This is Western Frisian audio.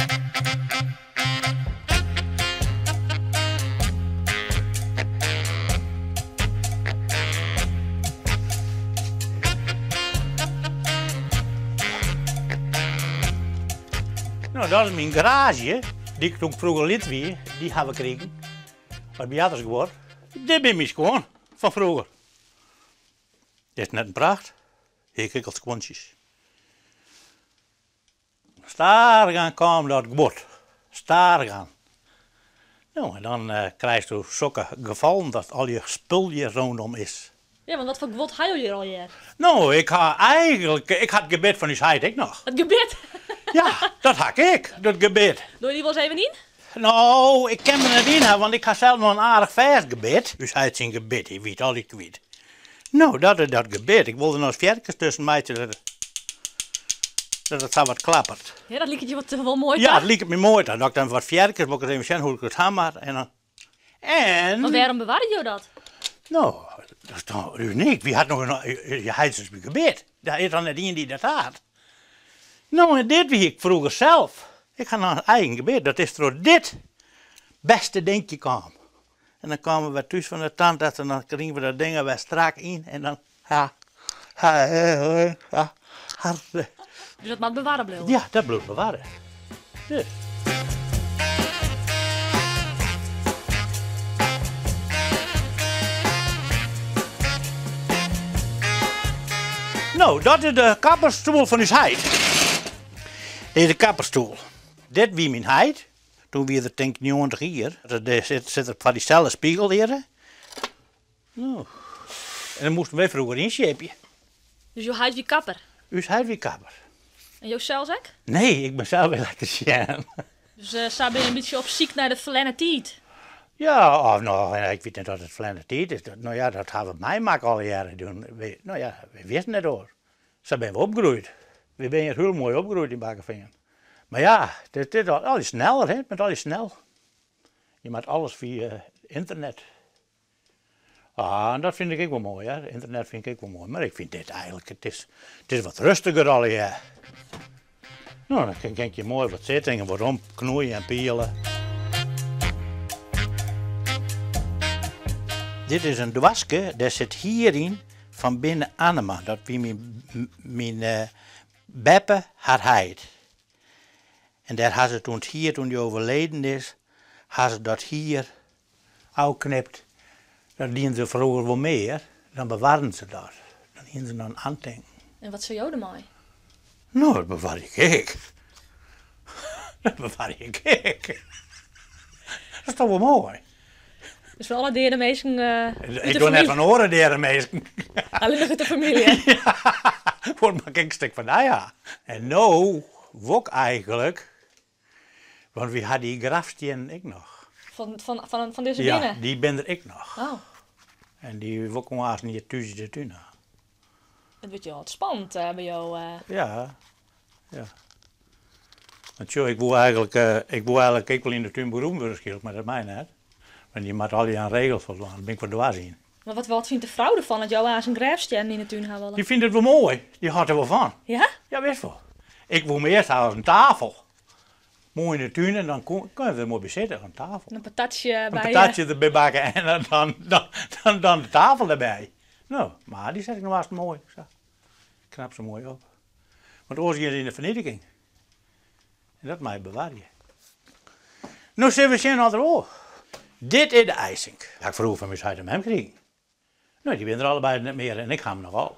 No, dat is myn garaazje, dy't ik toen ik froeger lyts wie, dy ha we krigen. As bejaardersguod. Dit binne myn skuon fan froeger. Is it net in pracht? Hie ik ek al skuontsjes. Stadichoan kaam dat guod. Stadichoan. No, en dan krijsto sokke gefallen dat al je spul hjir rûnom is. Ja, want wat foar guod ha jo hjir allegear? No, ik ha eigenlik, ik ha it gebit fan ús heit ek noch. It gebit? Ja, dat ha ik ek, dat gebit. Dogge je dy wolris even yn? No, ik kin der net yn ha, want ik ha sels noch in aardich fêst gebit. Ús heit syn gebit, hy wie it altyd kwyt. No, dat is dat gebit. Ik wol der noch fearkes tusken meitsje dat dat it sa wat klappert. Ja, dat liket je wat wol moai ta? Ja, dat liket my moai ta. Dat ik dan wat fearkes, wol ik ris even sjen hoe't ik it ha moat. En dan, en. Mar wêrom bewarje jo dat? No, dat is toch unyk. Wie hat noch in je heit syn gebit? Der is dan net ien dy't dat hat. No, en dit wie ik froeger sels. Ik ha noch in eigen gebit. Dat is troch dit bêste dinkje kaam. En dan kamen we wer thús fan de tandarts en dan krigen we dat ding wer strak yn en dan ha, ha, ha, ha. Dus dat moat bewarre bliuwe? Ja, dat bliuwt bewarre. Dus. No, dat is de kappersstoel fan ús heit. Dit is de kappersstoel. Dit wie myn heit. Toen wie er tink 90 jier. Der sit er foar dyselde spegel hjirre. No. En dan moasten wy froeger ynsjipje. Dus jo heit wie kapper? Us heit wie kapper. En jo sels ek? Nee, ik bin sels elektrysien. Dus sa binne je in bytsje op syk nei de ferlerne tiid? Ja, of no, ik wit net oft it ferlerne tiid is. No ja, dat hawwe we meimakke allegearre. No ja, wy wisten net oars. Sa binne we opgroeid. Wy binne hjir hiel moai opgroeid yn Bakkefean. Mar ja, it is allegear sneller, hè, it moat allegear snel. Je moat alles fia ynternet. Ah, en dat fyn ik ek wol moai, hear. Ynternet fyn ik ek wol moai, mar ik fyn dit eigenlik, it is, it is wat rêstiger allegear. No, dan kin ik hjir moai wat sitte en wat omknoeie en piele. Dit is in doaske, dêr sit hier yn fan Binne Annema. Dat wie myn beppe har heit. En dêr ha se toen it hier, toen dy overleden is, ha se dat hier ôfknipt. Dat dienen se froeger wol mear, dan bewarren se dat. Dan hienen se noch in antinken. En wat sille jo dermei? No, dat bewarje ik ek. Dat bewarje ik ek. Dat is toch wol moai? Dus fan alle deade minsken út de Ik doch net fan oare deade minsken. Allinnich út de famylje. Ja, want moat ik ek in stik fan dy ha. En no wol ik eigenlik, want wy ha dy grafstiennen ek noch. Fan dizze Ja, binne? dy binne der ek noch. Oh. En dy wol ik aanst hjir thús yn de tún ha. It wurdt jo wat spannend by jo. Ja, ja. Want sjoch, ik woe eigenlik, ik woe eigenlik ek wol yn de tún begroeven wurde skielk, mar dat mei net. Want je moatte allegear oan regels foldwaan, dêr bin ik wat dwers yn. Mar wat, wat fynt de frou derfan dat jo aanst in grêfstiennen yn de tún ha wolle? Dy fynt it wol moai, dy hâldt der wol fan. Ja? Ja, wist wol. Ik woe 'm earst ha as in tafel. Moai yn de tún en dan kinne we der moai by sitte oan tafel. In patatsje by. In patatsje derby bakke en dan, dan, dan de tafel derby. No, mar dy set ik no aanst moai sa. Knap se moai op. Want oars gean se yn de fernietiging. En dat mei je bewarje. No sille we sjen oft der wol. Dit is de Eysink. Ha ik froeger fan myn heit en mem krigen. No, dy binne der allebeide net mear en ik ha 'm noch al.